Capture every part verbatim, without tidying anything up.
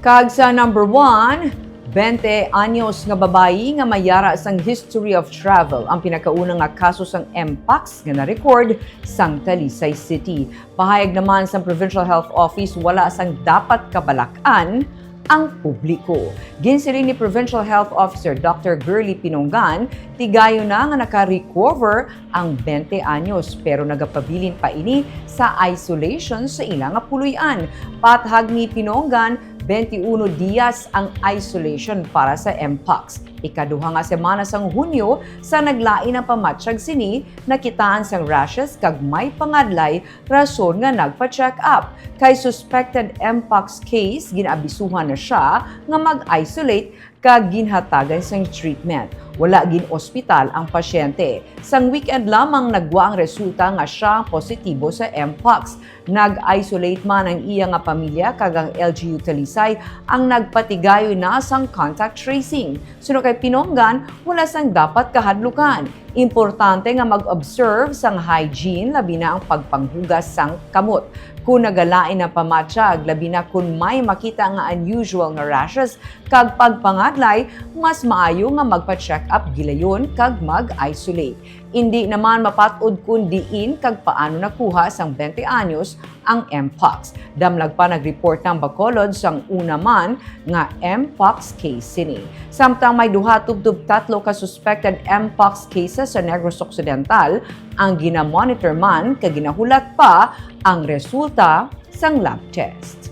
Kag sa number one, twenty anyos nga babayi nga may yara sang history of travel ang pinakauna nga kaso sang Mpox nga na-record sang Talisay City. Pahayag naman sang Provincial Health Office, wala sang dapat kabalak-an ang publiko. Ginsiling ni Provincial Health Officer Doctor Girly Pinongan, tigayon na nga naka-recover ang twenty anyos, pero nagapabilin pa ini sa isolation sa ila nga puloy-an. Pathag ni Pinongan, twenty-uno dias ang isolation para sa Mpox. Ikaduha nga semana sang Hunyo sa naglain ang pamatyag sini, nakitaan sang rashes kag may pangadlay, rason nga nagpa-check up. Kay suspected Mpox case, gin-abisuhan na siya nga mag-isolate kag ginhatagan sang treatment. Wala gin-ospital ang pasyente. Sang weekend lamang nagwa ang resulta nga siya ang positibo sa Mpox. Nag-isolate man ang iya nga pamilya kag ang L G U Talisay ang nagpatigayon na sang contact tracing. Suno kay Pinongan, wala sang dapat kahadlukan. Importante nga mag-observe sang hygiene, labi na ang pagpanghugas sang kamot. Kung nagalain ang pamatyag, labi na kung may makita nga unusual nga rashes kag pagpangadlay, mas maayo nga magpa-check up gilayon kag mag-isolate. Indi naman mapat-od kon diin kag paano nakuha sang twenty anyos ang Mpox. Damlag pa nag-report ang Bacolod sang una man nga Mpox case sini. Samtang may duha tubtob tatlo ka suspected Mpox cases sa Negros Occidental, ang gina-monitor man kag ginahulat pa ang resulta sang lab test.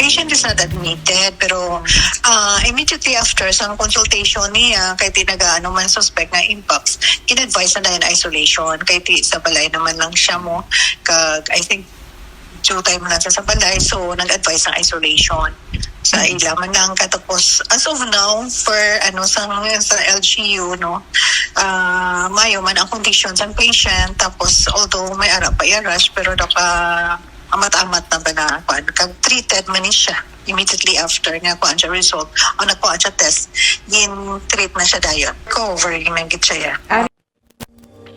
Patient is not admitted, pero uh, immediately after sa consultation niya, kay di nagaano man suspect nga Mpox, in-advise na dayon isolation, kay di sa balay naman lang siya mo, kag I think due time lang sa sa balay, so nag-advise ng isolation sa ila man lang. Katapos, as of now, for ano sa, sa L G U, no, uh, mayo man ang condition sa patient, tapos although may ara pa iya rash, pero naka amat-amat na ba na kuan, kag treated man ni siya immediately after nga kuan siya result o nagkuan siya test, gin-treat na siya dayon. Recovery man gid siya.